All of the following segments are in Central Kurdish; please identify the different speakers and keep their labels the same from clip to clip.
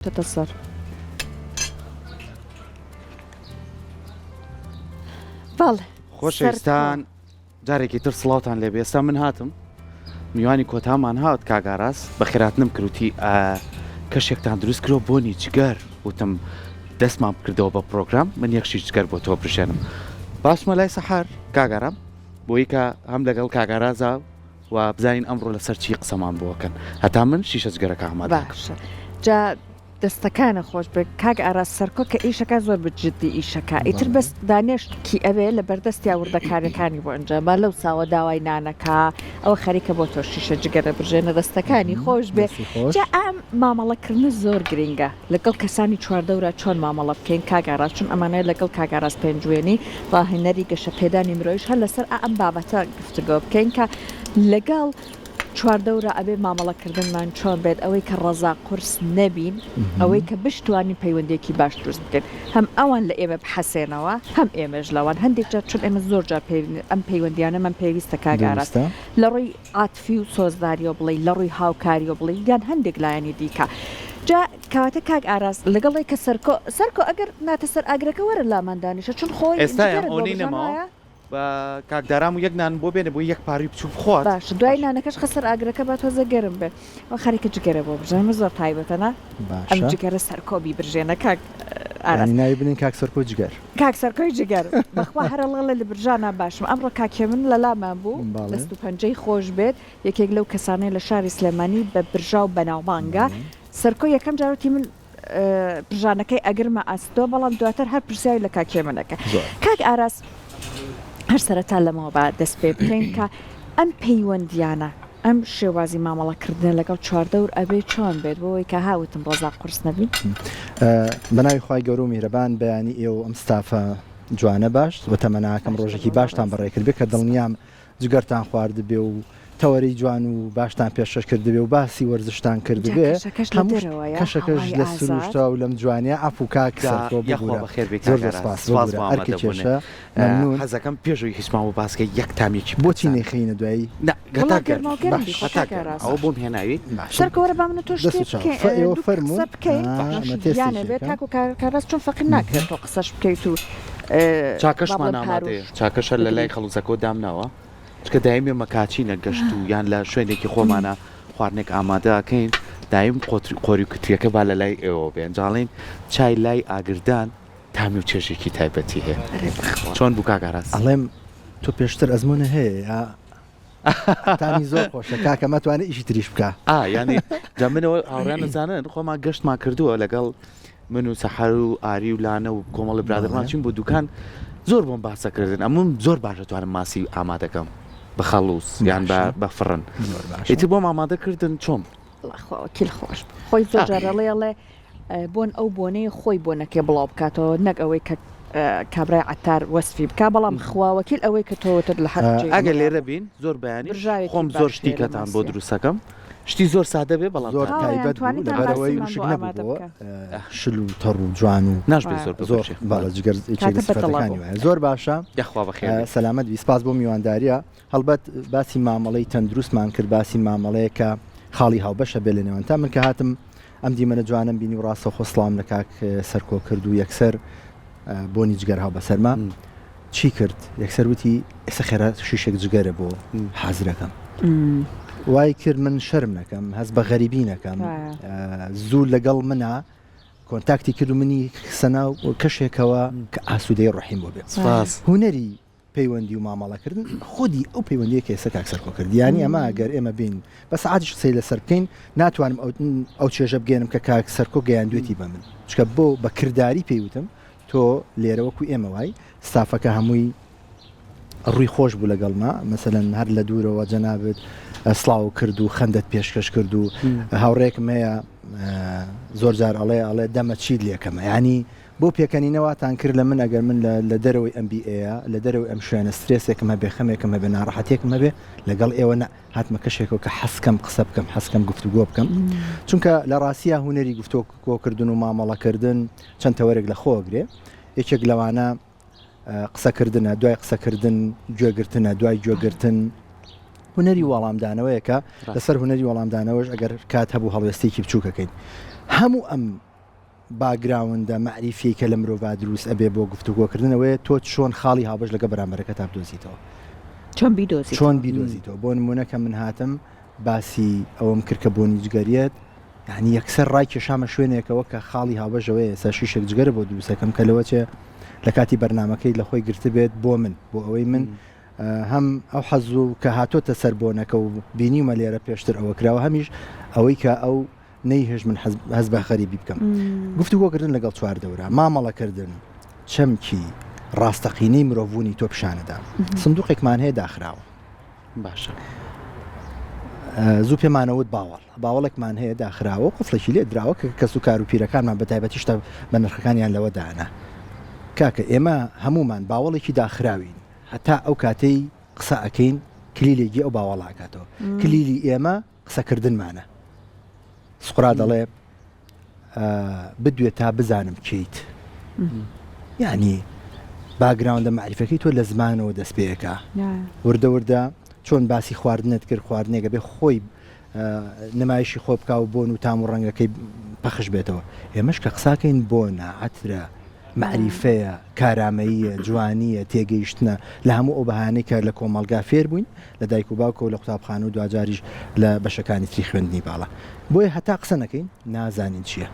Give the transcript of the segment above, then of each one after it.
Speaker 1: تە سەر. بەڵێ
Speaker 2: خۆشەویستان جارێکی تر سڵاوتان لێبێ ئێستا من هاتم میوانی کۆتامان هات کاک ئاراس بەخێراتنم کروتی کەشێکتان دروست کرۆ بۆنی جگەر وتم دەستمان بکردەوە بە پرۆگرام من یەکشی جگەر بۆ تۆ بژێنم باسمە لای سەحار کاک ئارام بۆی کە هەم لەگەڵ کاک ئارازا و بزانین ئەمڕۆ لەسەر چی قسەمان بۆ ئەکەن هەتا من شیشە جگەرەکە ئامادە ئەکەم.
Speaker 1: باشە جا دەستەکانە خۆش بێ کاک ئاراس سەرکۆ کە ئیشەکا زۆر بە جدی ئیشەکا ئیتر بەس دانێشت کی ئەوێ لە بەردەستیا وردەکاریەکانی بۆ ئەنجام با لەو ساوە داوای نانەکا ئەوە خەریکە بۆ تۆ شیشە جگەرە برژێنە دەستەکانی خۆش بێ
Speaker 3: دەستی خۆش.
Speaker 1: جا ئەم مامەڵە کردنە زۆر گرینگە لەگەڵ کەسانی چواردەورا چۆن مامەڵە بکەین کاک ئاراس چون ئەمانەیە لەگەڵ کاک ئاراس پێنجوێنی ڕاهێنەری گەشەپێدانی مرۆیش هەر لەسەر ئا ئەم بابەتە گفتوگۆ بکەین کە لەگەڵ چواردەورا ئەبێ مامەڵە کردنمان چۆن بێت ئەوەی کە ڕەزا قورس نەبین ئەوەی کە بشتوانین پەیوەندیەکی باش دروست بکەین هەم ئەوان لە ئێمە بحەسێنەوە هەم ئێمەش لەوان هەندێک جار چون ئێمە زۆر جار ئەم پەیوەندیانەمان پێویستە کاک ئاراس
Speaker 3: دروستە.
Speaker 1: لە ڕووی عاتفی و سۆزداریەوە بڵێی لە ڕووی هاوکاریەوە بڵێی یان هەندێک لایەنی دیکە جا کەواتە کاک ئاراس لەگەڵ ئەوەی کە سەرکۆ سەرکۆ ئەگەر ناتە سەر ئاگرەکە وەرە لامان دانیشە چون خۆی
Speaker 2: ئێستا
Speaker 1: جگەرت بۆ
Speaker 2: ئەونەی
Speaker 1: بژان
Speaker 2: نەماوە
Speaker 1: وایە؟
Speaker 2: با کاک دارام و یەک نان بۆ بێنێ بۆی یەک پاروی بچوک بخوات.
Speaker 1: باشە دوای
Speaker 2: باشە.
Speaker 1: نانەکەش خە سەر ئاگرەکە با تۆزێ گەرم بێ ئەوە خەریکە جگەرە بۆ برژێنە ئەمە زۆر تایبەتە نا ئەم
Speaker 3: باشە.
Speaker 1: جگەرە سەرکۆ بیبرژێنە کاک ئاراس.
Speaker 3: یانی ناوی بنێین کاک سەرکۆ جگەر.
Speaker 1: کاک سەرکۆی جگەر بەخوا هەر ئەڵێ لە برژانا باشم ئەمڕۆ کاک هێمن لەلامان بوو
Speaker 3: بەڵێ.
Speaker 1: دەست و پەنجەی خۆش بێت یەکێک لەو کەسانەیە لە شاری سلێمانی بە برژاو بەناوبانگە
Speaker 3: بەڵێ.
Speaker 1: سەرکۆ یەکەم جار وتی من پژانەکەی ئەگرمە ئەستۆ بەڵام دواتر هەر پرسیاری لە کاک هێمن ئەکەن کاک ئاراس هەر سەرەتا لەمەوە با دەست پێ بکەین کە ئەم پەیوەندیانە ئەم شێوازی مامەڵەکردنە لەگەڵ چواردەور ئەبێ چۆن بێت بۆ ئەوەی کە هاوتم ڕەزا قورس نەبین؟
Speaker 3: بەناوی خوای گەورە و میهرەبان بەیانی ئێوە و ئەم ستافە جوانە باش و تەمەناکەم ڕۆژێکی باشتان بەڕێ کردبێ کە دڵنیام جگەرتان خواردبێ و تەوەرەی جوان و باشتان پێشکەش کردبێ و باسی وەرزشتان
Speaker 1: جا
Speaker 3: کردبێ
Speaker 1: کەشەکەش لە
Speaker 3: هەموو شت
Speaker 1: دەرەوەیە
Speaker 3: کەشەکەش
Speaker 1: هەوای
Speaker 3: لە
Speaker 1: ئازاد.
Speaker 3: سروشتە و لەم جوانیە عەفو کاک
Speaker 2: جا
Speaker 3: سەرکۆ
Speaker 2: یاخوا
Speaker 3: ببورە
Speaker 2: بەخێر بێی
Speaker 3: زۆر
Speaker 2: کاک
Speaker 3: زۆر
Speaker 2: ئاراس
Speaker 3: سپاس
Speaker 2: سپاس
Speaker 3: ببورە
Speaker 2: بۆ
Speaker 3: ئەرکە
Speaker 2: ئامادەبوونت
Speaker 3: کێشە مەمنون.
Speaker 2: حەزەکەم پێش ئەوەی هیچمان بۆ باس کەی یەک تامیەکی بکە
Speaker 3: بۆچی
Speaker 2: بزانم.
Speaker 3: نەیخەینە دوایی؟
Speaker 2: نا
Speaker 1: وەڵا
Speaker 2: هەتا گەرمە
Speaker 1: گەرماو گەرم
Speaker 3: باش.
Speaker 1: بیخۆ
Speaker 2: هەتا
Speaker 1: کاک
Speaker 2: گەرمە
Speaker 1: ئاراس.
Speaker 2: ئەوە بۆم هێناویت.
Speaker 3: باشە
Speaker 1: سەرکۆ وەرە با من و تۆ
Speaker 3: دەست
Speaker 1: شتێ
Speaker 3: و چاو
Speaker 1: بکەین
Speaker 3: فە ئێوە
Speaker 1: دوو
Speaker 3: فەرموون
Speaker 1: قسە بکەین
Speaker 3: ئا
Speaker 1: نۆشی
Speaker 3: ئەمە
Speaker 1: گیانە
Speaker 3: تێستێکی
Speaker 1: بێ
Speaker 3: ئەکەم.
Speaker 1: تاکو کاک ئاراس چون فەقیر ناکرێت تۆ قسەش بکەیت و با
Speaker 2: چاکەشمان
Speaker 1: بڵێم
Speaker 2: ئامادەیە
Speaker 1: پارووش
Speaker 2: چاکەشە لە لای
Speaker 1: بگریت.
Speaker 2: خەڵوزەکەوە دامناوە. چونکە دایم ئێمە کاچینە گەشت و یان لە شوێنێکی خۆمانە خواردنێک ئامادە ئەکەین دایم قۆری و کتریەکە با لە لای ئێوە بێ ئینجا ئەڵێین چای لای ئاگردان تامی و چێژێکی تایبەتی هەیە
Speaker 1: ئەرێ بەخوا.
Speaker 2: چۆن بوو کاک ئاراس؟
Speaker 3: ئەڵێم تۆ پێشتر ئەزموونە هەیە یا تامی زۆر خۆشە کاکە مەتوانێ ئیشی تریش بکا.
Speaker 2: ئا یانی جا منەوە هاوڕێیان ئەزانن خۆمان گەشتمان کردووە لەگەڵ من و سەحەر و ئاری و لانە و کۆمەڵی برادەرمان چین بۆ دوکان زۆر بۆم باسەکردن ئەمم زۆر باشە توانم ماسی ئامادەکەم بە خەڵوز یان بە بە فڕن ئیتر بۆم ئامادەکردن چۆن
Speaker 1: وەکیل خۆش خۆی زۆر جارەڵێ ئەڵێ بۆن ئەو بۆنەی خۆی بۆنەکەی بڵاو بکاتەوە نەک ئەوەی کە کابرای عەتار وەسفی بکا بەڵام خوا وەکیل ئەوەی کە تۆ وتت لە حەق جێی
Speaker 2: ئەگەر
Speaker 1: خۆیا
Speaker 2: لێرە
Speaker 1: بوو.
Speaker 2: بین زۆر بەیانی
Speaker 1: برژاوێکی
Speaker 2: خۆم زۆر
Speaker 1: باش
Speaker 2: شتی
Speaker 1: هەیە لە
Speaker 2: کەتان بۆ
Speaker 1: ماسیە.
Speaker 2: دروستەکەم شتی زۆر سادە بێ بەڵام
Speaker 3: زۆر
Speaker 2: تایبەت.
Speaker 1: هاوڕێیان
Speaker 3: تایبەت بوو
Speaker 1: توانیتان
Speaker 3: لەبەرئەوەی
Speaker 1: ماسیمان
Speaker 3: وشک
Speaker 1: بۆ ئامادە
Speaker 3: نەبووبووە
Speaker 1: بکەن.
Speaker 3: شل و تەڕ و جوان و
Speaker 2: ناشبێ
Speaker 1: وایە.
Speaker 2: زۆر
Speaker 3: زۆر
Speaker 2: ببرژێ.
Speaker 3: بەڵێ جگەر یەکێک
Speaker 1: کاتە
Speaker 3: لە
Speaker 1: بە دڵە
Speaker 3: سیفەتەکانی
Speaker 1: بوو.
Speaker 3: وایە زۆر باشە
Speaker 2: یاخوا بەخێر بێی.
Speaker 3: سەلامەت بی سپاس بۆ میوانداریە هەڵبەت باسی مامەڵەی تەندروستمان کرد باسی مامەڵەیەک کە خاڵی هاوبەشە بێ لە نێوان تا من کە هاتم ئەم دیمەنە جوانەم بینی و ڕاستەوخۆ سڵاوم لە کاک سەرکۆ کرد و یەکسەر بۆنی جگەر هاو بەسەرما چی کرد یەکسەر وتی ئێستا خێرا شیشێک جگەرە بۆ حازرەکەم وای کرد من شەرم نەکەم هەست بە غەریبی نەکەم زوو لەگەڵ منە کۆنتاکتی کرد و منی خسەنا و کەشێکەوە کە ئاسوودەی ڕحیم بۆ بێت هوەری پەیوەندی و مامەڵەکردن خودی ئەو پەیوەندیە کە ئێستا کاک سەرکۆ کرد یانی ئەمە گەر ئێمە بین بە سەعاتیش قسەی لەسەر بکەین ناتوانم ئەو ئەو چێژە بگەێنم کە کاک سەرکۆ گەیاندوێتی بە من چکە بۆ بە کرداری پێی وتم تۆ لێرە وەکو ئێمە وای ستافەکە هەمووی ڕووی خۆش بوو لەگەڵما مەسەلەن هەر لە دوورەوە جەنابت سڵاو کرد و خەندەت پێشکەش کرد و هاوڕێکم هەیە زۆر جار ئەڵێ ئەڵێ دەمە چیت لێکەمە ینی بۆ پێکەنینە واتان کرد لە من ئەگەر من لە لە دەرەوەی ئەم بیئەیە لە دەرەوەی ئەم شوێنە سترێسێکم هەبێ خەمێکم هەبێ ناڕەحەتیەکم هەبێ لەگەڵ ئێوە نا هاتمە کەشێکەوە کە حەزکەم قسە بکەم حەزکەم گفتوگۆ بکەم چونکە لە ڕاستیا هونەری گفتوگۆکردن و مامەڵەکردن چەند تەوەرێک لە خۆ ئەگرێ یەکێک لەوانە قسەکردنە دوای قسەکردن گوێگرتنە دوای گوێگرتن هونەری وەڵامدانەوەیەکە لەسەر هونەری وەڵامدانەوەش ئەگەر کات هەبوو هەڵوێستێکی بچووکەکەین هەموو ئەم. background ە مەعریفیەی کە لە مرۆڤا دروست ئەبێ بۆ گفتوگۆکردن ئەوەیە تۆ چۆن خاڵی هاوبەش لەگە بەرامبەرەکەتا بدۆزیتەوە.
Speaker 1: چۆن بیدۆزیتەوە.
Speaker 3: چۆن بیدۆزیتەوە بۆ نموونە کە من هاتم باسی ئەوەم کرد کە بۆنی جگەریەت یانی یەکسەر ڕای کێشامە شوێنێکەوە کە خاڵی هاوبەش ئەوەیە ئێستا شیشێک جگەرە بۆ دروست ئەکەم کە لەوەچێ لە کاتی بەرنامەکەی لە خۆی گرتبێت بۆ من بۆ ئەوەی من هەم ئەو حەز و کە هاتۆتە سەر بۆنەکە و بینیومە لێرە پێشتر ئەوە کراوە هەمیش ئەوەی کە ئەو نەیهێشت من هەست بە غەریبی بکەم. گفتوگۆکردن لەگەڵ چواردەورا، مامەڵەکردن، چەمکی ڕاستەقینەی مرۆڤبوونی تۆ پیشانەدا. سندوقێکمان هەیە داخراوە.
Speaker 2: باشە.
Speaker 3: زوو پێمانەوت باوەڕ. باوەڵێکمان هەیە داخراوە و قفڵێکی لێ دراوە کە کەس و کار و پیرەکانمان بە تایبەتی شتە بەنرخەکانیان لەوە دانا. کاکە ئێمە هەموومان باوەڵێکی داخراوین. هەتا ئەو کاتەی قسە ئەکەین کلیلێکی ئەو باوەڵە ئەکاتەوە. کلیلی ئێمە قسەکردنمانە. سوقرات دەڵێ بدوێ تا بزانم کێیت. یعنی background ە مەعریفەکەی تۆ لە زمانەوە دەست پێەکە وردە وردە چۆن باسی خواردنت کرد خواردنێکە بێ خۆی نمایشی خۆ بکا و بۆن و تام و ڕەنگەکەی پەخش بێتەوە ئێمەش کە قساکەین بۆنە عەترە مەعریفەیە، کارامەییە، جوانییە، تێگەیشتنە لە هەموو ئەو بەهانەی کە لە کۆمەڵگا فێر بووین، لە دایک و باوکەوە، لە قوتابخانە و دواجاریش لە بەشەکانی تری خوێندنی باڵا. بۆیە هەتا قسە نەکەین نازانین چییە.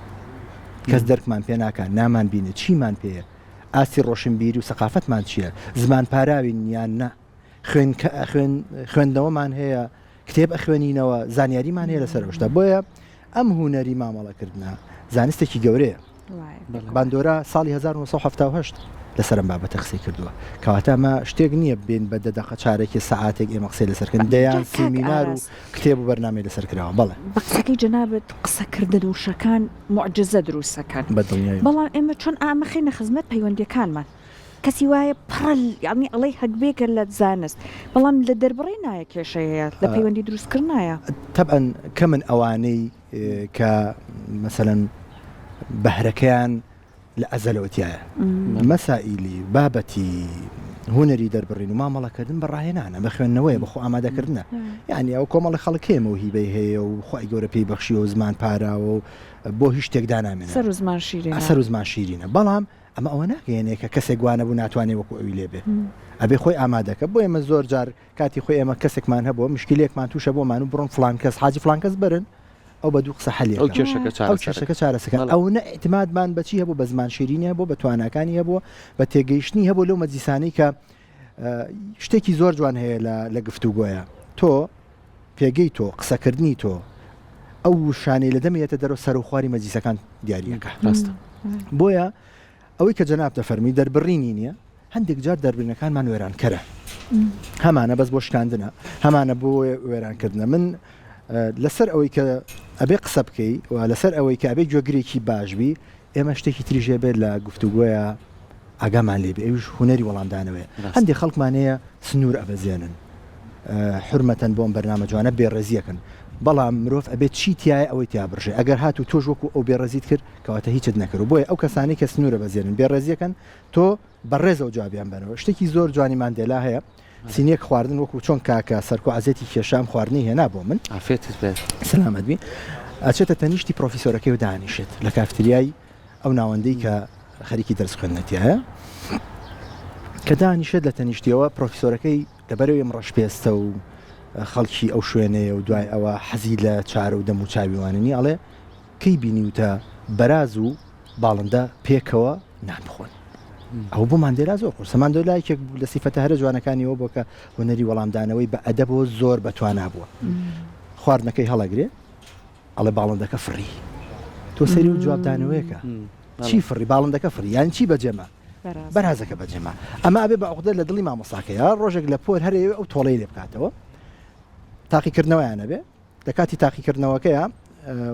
Speaker 3: کەس دەرکمان پێ ناکا، نامانبینێ، چیمان پێیە، ئاستی ڕۆشنبیری و سەقافەتمان چییە، زمانپاراوین یان نا، خوێندنەوەمان هەیە، کتێب ئەخوێنینەوە، زانیاریمان هەیە لەسەر ئەو شتە. بۆیە ئەم هونەری مامەڵەکردنە زانستێکی گەورەیە. باندۆرا ساڵی 1970 لەسەر ئەم بابەتە قسەی کردووە. کەواتە ئەمە شتێک نییە بێن بە دە دەقە چارەکێ سەعاتێک ئێمە قسەی لەسەر کەن. دەیان سیمینار و کتێب و بەرنامەی لەسەر کراوە. بەڵێ.
Speaker 1: بە قسەکەی جەنابت قسەکردن وشەکان موعجزە دروست ئەکەن.
Speaker 3: بە دڵنیایەوە.
Speaker 1: بەڵام ئێمە چۆن ئامە خەینە خزمەت پەیوەندیەکانمان. کەسی وایە پڕە یانی ئەڵێی هەگبێکە لە زانست بەڵام لە دەربڕینایە کێشەی هەیە لە پەیوەندی دروستکردنایە.
Speaker 3: تەبعەن کەمن ئەوانەی کە مەسەلەن بەهرەکەیان لە ئەزەلەوە تیایە. مەسائیلی بابەتی هونەری دەربڕین و مامەڵەکردن بە ڕاهێنانە، بە خوێندنەوەیە، بە خۆ ئامادەکردنە. یانی ئەو کۆمەڵە خەڵک هەیە مەوهیبەی هەیە و خوای گەورە پێی بەخشیوە و زمان پاراوە و بۆ هیچ شتێک دانامێنێ.
Speaker 1: سەر و زمان شیرینە.
Speaker 3: سەر و زمان شیرینە. بەڵام ئەمە ئەوە ناگەیەنێ کە کەسێک وا نەبوو ناتوانێ وەکو ئەوی لێ بێ. ئەبێ خۆی ئامادە کە. بۆ ئێمە زۆر جار کاتی خۆی ئێمە کەسێکمان هەبووە مشکیلەیەکمان تووشە بۆمان و بڕۆن فڵان کەس حاجی فڵان کەس بەرن ئەو بە دوو قسە حەلی
Speaker 2: ئەو کێشەکە
Speaker 3: ئەو کێشەکە چارەسەکە ئەو نە ئیعتمادمان بە چی هەبوو بە زمان شیرینی هەبوو بە تواناکانی هەبووە بە تێگەیشتنی هەبوو لەو مەجلیسانەی کە شتێکی زۆر جوان هەیە لە لە گفتوگۆیە تۆ پێگەی تۆ قسەکردنی تۆ ئەو وشانەی لە دەمی یەتە دەرەوە سەرەوخواری مەجلیسەکان دیاریەکە
Speaker 2: ڕاستە
Speaker 3: بۆیە ئەوەی کە جەناب دەفەرمی دەربڕینی نییە هەندێک جار دەربرینەکانمان وێرانکەرە هەمانە بەس بۆ شکاندنە هەمانە بۆ وێرانکردنە من لەسەر ئەوەی کە ئەبێ قسە بکەی و لەسەر ئەوەی کە ئەبێ گوێگرێکی باش بی ئێمە شتێکی تریش هەیە بێت لە گفتوگۆیا ئاگامان لێ بێ ئەویش هونەری وەڵامدانەوەیە هەندێک خەڵکمان هەیە سنوور ئەبەزێنن حورمەتەن بۆ ئەم بەرنامە جوانە بێڕێزیەکەن بەڵام مرۆڤ ئەبێت چی تایە ئەوەی تیا بڕژێ ئەگەر هاتوو تۆش وەکو ئەو بێڕێزیت کرد کەواتە هیچت نەکرد بۆیە ئەو کەسانەی کە سنوورە بەزێنن بێڕێزیەکەن تۆ بەڕێزەوە جوابیان بەرەوە شتێکی زۆر جوانی ماندێلا هەیە سینیەک خواردن وەکو چۆن کاکە سەرکۆ عەزێتی کێشا ئەم خواردنەی هێنا بۆ من.
Speaker 2: عافێتت بێت.
Speaker 3: سەلامەت بی. ئەچێتە تەنیشتی پرۆفیسۆرەکەی و دانیشێت لە کافتریای ئەو ناوەندەی کە خەریکی دەرس خوێندنە تیایە. کە دانیشێت لە تەنیشتیەوە پرۆفیسۆرەکەی لەبەرەوەی ئەم ڕەشپێستە و خەڵکی ئەو شوێنەیە و دوای ئەوە حەزی لە چارە و دەم و چاوی وانە نیە ئەڵێ کەی بینیوتە بەراز و باڵندە پێکەوە نان بخۆن ئەوە بۆ ماندێلا زۆر قورسە ماندێلا یەکێک بوو لە سیفەتە هەرە جوانەکانی ئەوە بووە کە هونەری وەڵامدانەوەی بە ئەدەبەوە زۆر بە توانا بووە خواردنەکەی هەڵەگرێ ئەڵێ باڵندەکە فڕی تۆ سەری و جوابدانەوەیەکە چی فڕی باڵندەکە فڕی یان چی بەجێما بەرازەکە بەجێما ئەمە ئەبێ بە عقدە لە دڵی مامۆساکەیە ڕۆژێک لە پۆل هەرەیە ئەو تۆڵەی لێ بکاتەوە تاقیکردنەوەیان نەبێ لە کاتی تاقیکردنەوەکەیە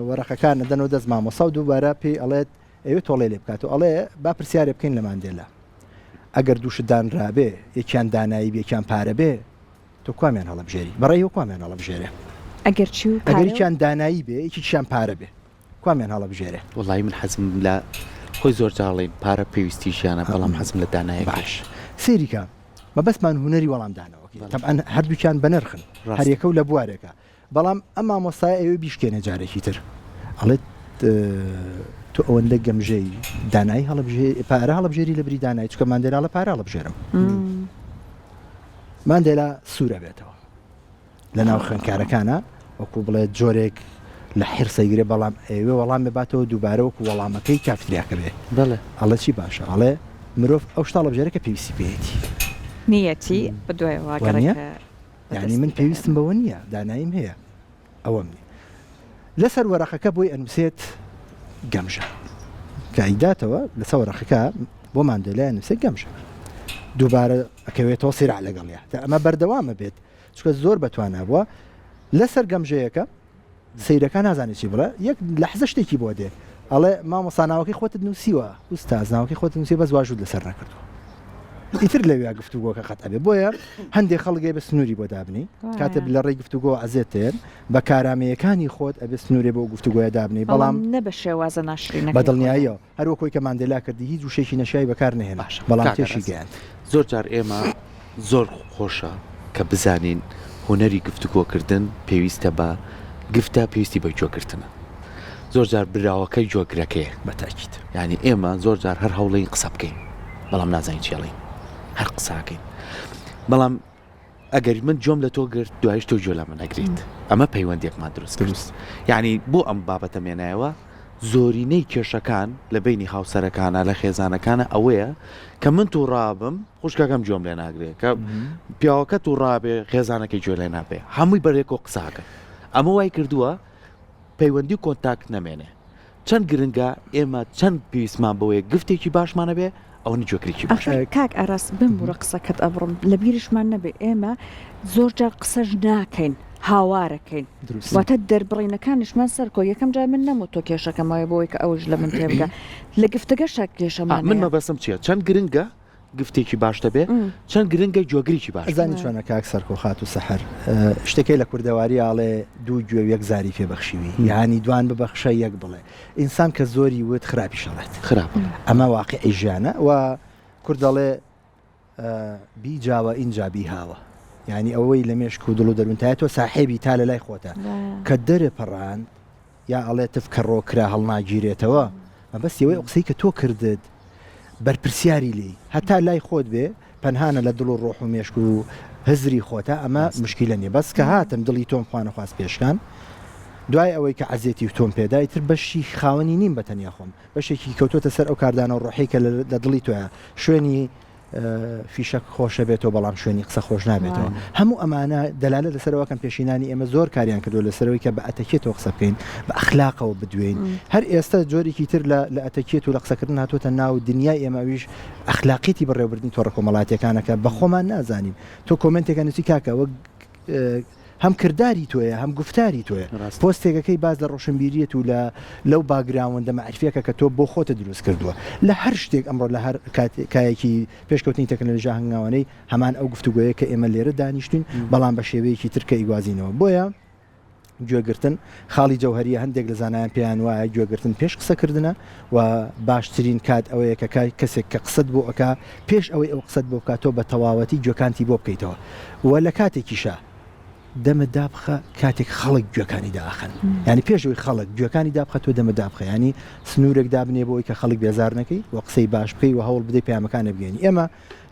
Speaker 3: وەرەقەکان نەدەنەوە دەست مامۆسا و دووبارە پێی ئەڵێت ئەیەوێ تۆڵەی لێ بکات و ئەڵێ با پرسیارێ بکەین لە ماندێلا ئەگەر دوو شت دانرابێ یەکیان دانایی بێ یەکیان پارە بێ تۆ کوامیان هەڵەبژێری بەڕێی و کوامیان هەڵەبژێرێ
Speaker 1: ئەگەر چی و
Speaker 3: ئەگەر یەکیان دانایی بێ یەکیان پارە بێ کوامیان هەڵەبژێرێ
Speaker 2: وەڵایی من حەزم لە خۆی زۆر جاڵین پارە پێویستی ژیانە بەڵام حەزم لە دانایە
Speaker 3: باش سەیری کە مەبەستمان هونەری وەڵامدانەوەکەی تەبعەن هەردووکیان بەنرخن هەریەکە و لە بوارێکە بەڵام ئەم مامۆستایە ئەیەوێ بیشکێنێ جارێکی تر ئەڵێت. تۆ ئەوەندە گەمژەی دانایی هەڵبژێ پارە هەڵبژێری لە بری دانایی چونکە ماندێلا ئەڵێ پارە هەڵبژێرم. ماندێلا سوورە بێتەوە لە ناو خوێندکارەکانە وەکو بڵێ جۆرێک لە حرسەیگرێ بەڵام ئەوێ وەڵام باتەوە دووبارە وەکو وەڵامەکەی کافتریاکە بێ
Speaker 2: بەڵێ
Speaker 3: ئەڵێ چی باشە ئەڵێ مرۆڤ ئەو شتە هەڵبژێرە کە پێویستی پێیەتی.
Speaker 1: نیەتی بەدوای
Speaker 3: وانیە؟ یانی من پێویستم بەوە نییە داناییم هەیە ئەوەم نیە لەسەر وەرەقەکە بۆی ئەنووسێت گەمژە کە ئەیداتەوە لەسەر وەرەقەکە بۆ ماندێلای ئەنووسێت گەمژە دووبارە ئەکەوێتەوە سیرع لەگەڵیا تا ئەمە بەردەوامە بێت چونکە زۆر بەتوانا بووە لەسەر گەمژەیەکە سەیرەکە نازانێت چی بڵێ یەک لەحزە شتێکی بۆ دێ ئەڵێ مامۆستا ناوەکەی خۆتت نووسیوە ئوستاز ناوەکەی خۆتت نووسیوە بەس واژووت لەسەر نەکردووە ئیتر لەویا گفتوگۆکە قەت ئەبێ بۆیە هەندێک خەڵک بە سنووری بۆ دابنی کاتێ لە ڕێی گفتوگۆ ئەزێت تێن بە کارامەیەکانی خۆت ئەبێ سنوورێ بۆ گفتوگۆیە دابنی بەڵام
Speaker 1: نە بە شێوازە ناشرینەکەی
Speaker 3: بە دڵنیاییەوە هەر وەکۆی کە ماندێلا کردی هیچ وشەیەکی نەشیاوی بەکار نەهێنا
Speaker 2: باشە
Speaker 3: بەڵام
Speaker 2: کاک
Speaker 3: تێشی
Speaker 2: ئاراس
Speaker 3: گەیاند.
Speaker 2: زۆر جار ئێمە زۆر خۆشە کە بزانین هونەری گفتوگۆکردن پێویستە بە گفتە پێویستی بە گوێگرتنە زۆر جار براوەکە گوێگرەکەیە
Speaker 3: بە تاکید.
Speaker 2: یانی ئێمە زۆر جار هەر هەوڵین قسە بکەین بەڵام نازانین چی ئەڵێین هەر قساکەین بەڵام ئەگەر من گوێم لە تۆ گرت دوایش تۆ گوێ لە من ئەگریت ئەمە پەیوەندیەکمان دروست کرد یعنی بۆ ئەم بابەتە مێنایەوە زۆرینەی کێشەکان لە بینی هاوسەرەکانە لە خێزانەکانە ئەوەیە کە من تووڕابم خوشکەکەم گوێم لێ ناگرێ کە پیاوەکە تووڕابێ خێزانەکەی گوێ لێ نابێ هەمووی بەرێکۆ قساکە ئەمە وای کردووە پەیوەندی و کۆنتاکت نەمێنێ چەند گرنگە ئێمە چەند پێویستمان بەوەیە گفتێکی باشمان هەبێ ئەوەنە گوێگرێکی باش.
Speaker 1: ئاخر کاک ئاراس بمبورە قسەکەت ئەبڕم لەبیرشمان نەبێ ئێمە زۆر جار قسەش ناکەین هاوارەکەین واتە دەربڕینەکانیشمان سەرکۆ یەکەم جار من نەموت تۆ کێشەکەم وایە بۆ ئەوەی کە ئەوش لە من تێبگا لە گفتەگەشا کێشەمان
Speaker 2: من مەبەستم چییە چەند گرنگە گفتێکی باش دەبێ چەند گرنگە گوێگرێکی باش.
Speaker 3: ئەزانی چۆنە کاک سەرکۆ خاتوو سەحەر شتێک هەیە لە کوردەواری ئاڵێ دوو گوێ و یەک زاری پێ بەخشیوی یانی دوان ببەخشە یەک بڵێ ئینسان کە زۆری وت خراپیش ئەڵێت
Speaker 2: خراپ
Speaker 3: ئەمە واقعی ژیانە و کورد دەڵێ بی جاوە ئینجا بی هاوە یانی ئەوەی لە مێشک و دڵ و دەروونتایە تۆ ساحێبی تا لە لای خۆتە کە دەرێ پەڕاند یا ئەڵێ تف کە ڕۆ کرا هەڵناگیرێتەوە مەبەستی ئەوەی ئەو قسەی کە تۆ کردت بەرپرسیاری لێی هەتا لای خۆت بێ پەنهانە لە دڵ و ڕۆح و مێشک و هزری خۆتا ئەمە مشکیلە نیە بەس کە هاتم دڵی تۆم خوانەخواست پێشکان دوای ئەوەی کە عەزێتی و تۆم پێدا ئیتر بەشی خاوەنی نیم بە تەنیا خۆم بەشێکی کەوتۆتە سەر ئەو کاردانەوە ڕۆحی کە لە دڵی تۆیە شوێنی فیشەک خۆشە بێتەوە بەڵام شوێنی قسە خۆش نابێتەوە هەموو ئەمانە دەلالەت لەسەر ئەوە کەن پێشینانی ئێمە زۆر کاریان کردووە لەسەرەوەی کە بە ئەتەکێتەوە قسە بکەین بە ئەخلاقەوە بدوێین هەر ئێستا جۆرێکی تر لە لە ئەتەکێت و لە قسەکردن هاتووەتە ناو دنیای ئێمە ئەویش ئەخلاقیەتی بەڕێوەبردنی تۆڕە کۆمەڵاتیەکانە کە بە خۆمان نازانین تۆ کۆمێنتێکە نووسی کاکە وەک هەم کرداری تۆیە هەم گوفتاری تۆیە پۆستێکەکەی باس لە ڕۆشنبیریەت و لە لەو باگراوەندە مەعریفیەکە کە تۆ بۆ خۆتت دروست کردووە لە هەر شتێک ئەمڕۆ لە هەر کایەکی پێشکەوتنی تەکنەلۆژیا هەنگاوانەی هەمان ئەو گفتوگۆیە کە ئێمە لێرە دانیشتوین بەڵام بە شێوەیەکی تر کە ئیگوازینەوە بۆیە گوێگرتن خاڵی جەوهەریە هەندێک لە زانایان پێیان وایە گوێگرتن پێش قسەکردنە و باشترین کات ئەوەیە کە کەسێک کە قسەت بۆ ئەکا پێش ئەوەی ئەو قسەت بۆ بکات تۆ بە تەواوەتی گوێکانتی بۆ بکەیتەوە و لە کاتێکیشا دەمت دابخە کاتێک خەڵک گوێکانی داخەن یانی پێش ئەوەی خەڵک گوێکانی دابخە تۆ دەمت دابخە یانی سنوورێک دابنێ بۆ ئەوەی کە خەڵک بێزار نەکەی و قسەی باش بکەی و هەوڵ بدەی پەیامەکانت بگەیەنی ئێمە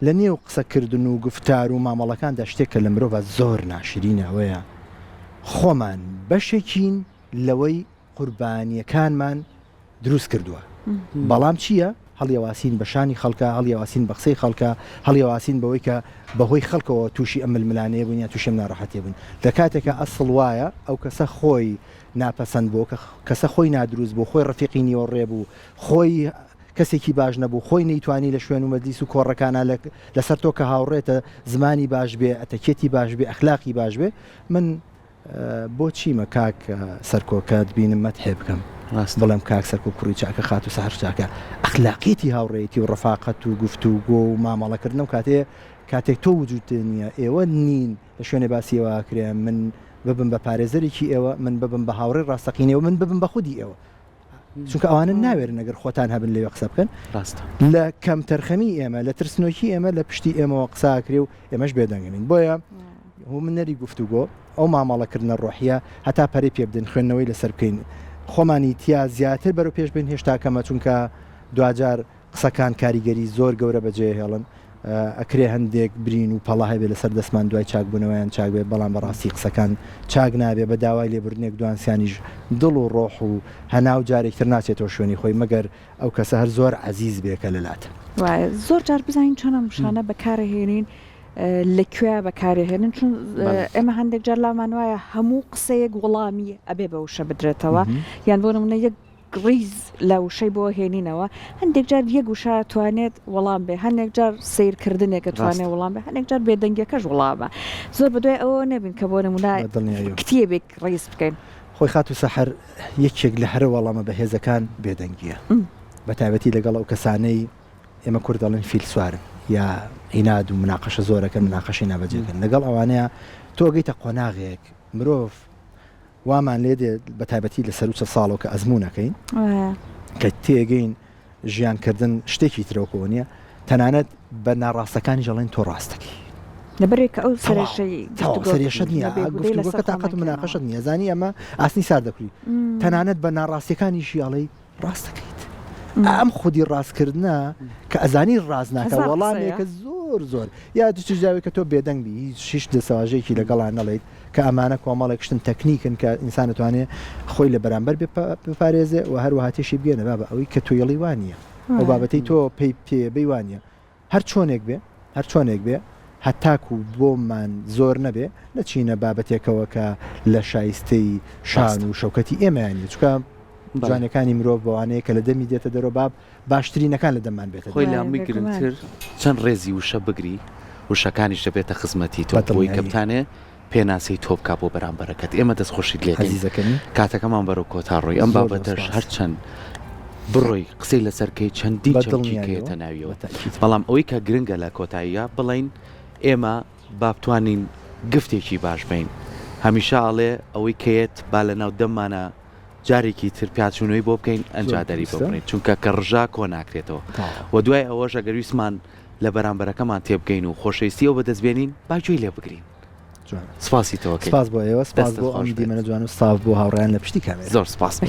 Speaker 3: لە نێو قسەکردن و گوفتار و مامەڵەکاندا شتێک کە لە مرۆڤا زۆر ناشرینە ئەوەیە خۆمان بەشێکین لەوەی قوربانیەکانمان دروست کردووە بەڵام چییە هەڵیەواسین بە شانی خەڵکە هەڵیەواسین بە قسەی خەڵکە هەڵیەواسین بەوەی کە بەهۆی خەڵکەوە تووشی ئەم ململانێیە بوون یان تووشی ئەم ناڕەحەتیە بوون لە کاتێکا ئەسڵ وایە ئەو کەسە خۆی ناپەسەند بوو کە کەسە خۆی نادروست بوو خۆی ڕەفیقی نیوەڕێ بوو خۆی کەسێکی باش نەبوو خۆی نەیتوانی لە شوێن و مەجلیس و کۆڕەکانا لەسەر تۆ کە هاوڕێتە زمانی باش بێ ئەتەکێتی باش بێ ئەخلاقی باش بێ من بۆ چیمە کاک سەرکۆ کە دبینم مەتحێ بکەم
Speaker 2: ڕاستە.
Speaker 3: بڵێم کاک سەرکۆ کوڕی چاکە خاتوو سەحەر چاکە ئەخلاقیەتی هاوڕێیەتی و ڕەفاقەت و گفتوگۆ و مامەڵەکردن ئەو کاتەیە کاتێک تۆ وجودت نییە ئێوە نین لە شوێنێ باسی ئێوە ئەکرێ من ببم بە پارێزەرێکی ئێوە من ببم بە هاوڕێی ڕاستەقینەی ئێوە من ببم بە خودی ئێوە چونکە ئەوانە ناوێرن ئەگەر خۆتان هەبن لەوێ قسە بکەن
Speaker 2: ڕاستە.
Speaker 3: لە کەمتەرخەمی ئێمە لە ترسنۆکی ئێمە لە پشتی ئێمەوە قسە ئەکرێ و ئێمەش بێدەنگین بۆیە هونەری گفتوگۆ ئەو مامەڵەکردنە ڕۆحیە هەتا پەرەی پێ بدەین خوێندنەوەی لەسەر بکەین. خۆمانی تیا زیاتر بەرەو پێش بین هێشتا کەمە چونکە دواجار قسەکان کاریگەری زۆر گەورە بەجێهێڵن ئەکرێ هەندێک برین و پەڵە هەبێ لەسەر دەستمان دوای چاکبوونەوەیان چاک بێت بەڵام بەڕاستی قسەکان چاک نابێ بە داوای لێبوردنێک دوانسیانیش دڵ و ڕۆح و هەناو جارێکتر ناچێتەوە شوێنی خۆی مەگەر ئەو کەسە هەر زۆر عەزیز بێ کە لەلات.
Speaker 1: وایە زۆر جار بزانین چۆن ئەم وشانە بەکارەهێنین لە کوێ بەکارەهێنن چون ئێمە هەندێک جار لامان وایە هەموو قسەیەک وەڵامی ئەبێ بە وشە بدرێتەوە یان بۆ نمونە یەک ڕیز لە وشەی بۆ هێنینەوە هەندێک جار یەک وشە توانێت وەڵام بێ هەندێک جار سیرکردنێکە توانێت وەڵام بێ هەندێک جار بێدەنگیەکەش وەڵامە زۆر بەدوای ئەوە نەبین کە بۆ نمونە کتێبێک ڕیز بکەین.
Speaker 3: خۆی خاتوو سەحەر یەکێک لە هەرە وەڵامە بەهێزەکان بێدەنگییە بە تایبەتی لەگەڵ ئەو کەسانەی ئێمە کورد دەڵێن فیل سوارن یا عیناد و مناقەشە زۆرەکەن مناقەشەی نابەجێکەن لەگەڵ ئەوانەیە تۆ گەیتە قۆناغێک مرۆڤ وامان لێ دێ بە تایبەتی لە سەروو چل ساڵەوە کە ئەزموونەکەین کە تێگەین ژیان کردن شتێکی ترە وەکو ئەوە نییە تەنانەت بە ناڕاستەکانیش ئەڵێن تۆ ڕاستەکەی.
Speaker 1: لەبەرئەوەی کە ئەو سەرێشەی
Speaker 3: تەواو سەرێشەت نییە گفتوگۆکە تاقەت و مناقەشەت نییە زانی ئەمە ئاسنی سارد دەکوری تەنانەت بە ناڕاستیەکانیشی ئەڵێی ڕاستەکەیت ئەم خودی ڕاستکردە کە ئەزانی ڕاست ناکە وەڵامێکە زۆر زۆر یا دچجاوی کە تۆ بێدەنگ بی هیچ شیش دەسەواژێکی لەگەڵا نەڵیت کە ئەمانە کۆمەڵێک شتن تەکنیکن کە ئینسان ئەتوانێ خۆی لە بەرامبەر بپارێزێ و هەروەها تێشی بگەێنە بابە ئەوەی کە تۆیڵی وانە ئەو بابەتەی تۆ پێی پێ بەی وانە هەر چۆنێک بێ هەر چۆنێک بێ هەتاکو بۆمان زۆر نەبێ نەچینە بابەتێکەوە کە لە شایستەی شان و شەوکەتی ئێمەیان نیە چونکە جوانیەکانی مرۆڤ بەوانەیە کە لە دەمی دێتە دەرەوە با باشترینەکان لە دەممان بێتە
Speaker 2: خۆی لە هەمووی گرنگتر چەند ڕێزی وشە بگری وشەکانیش دەبێتە خزمەتی تۆ بۆی کە بتانێ پێناسەی تۆ بکا بۆ بەرامبەرەکەت ئێمە دەستخۆشیت لێ
Speaker 3: ئەزیزەکەمی
Speaker 2: کاتەکەمان بەرەو کۆتا ڕۆی ئەم بابەتەش هەرچەند بڕۆی قسەی لەسەر کەی چەندی چەمکی کەیەتە ناویەوە بەڵام ئەوەی کە گرنگە لە کۆتاییە بڵین ئێمە با بتوانین گفتێکی باش بین هەمیشە ئەڵێ ئەوەی کەیەت با لە ناو دەممانە جارێکی تر پیاچوونەوەی بۆ بکەین ئەنجا دەری ببڕین چونکە کە ڕژا کۆ ناکرێتەوە و دوای ئەوەش ئەگەر ویستمان لە بەرامبەرەکەمان تێبگەین و خۆشەویستی ئەو بەدەست بێنین با گوێی لێ بگرین سپاسی تۆ
Speaker 3: سپاس بۆ ئێوە سپاس بۆ ئەم دیمەنە جوان و ساف بۆ هاوڕێیان لە پشتی کامێرا
Speaker 2: زۆر سپاس.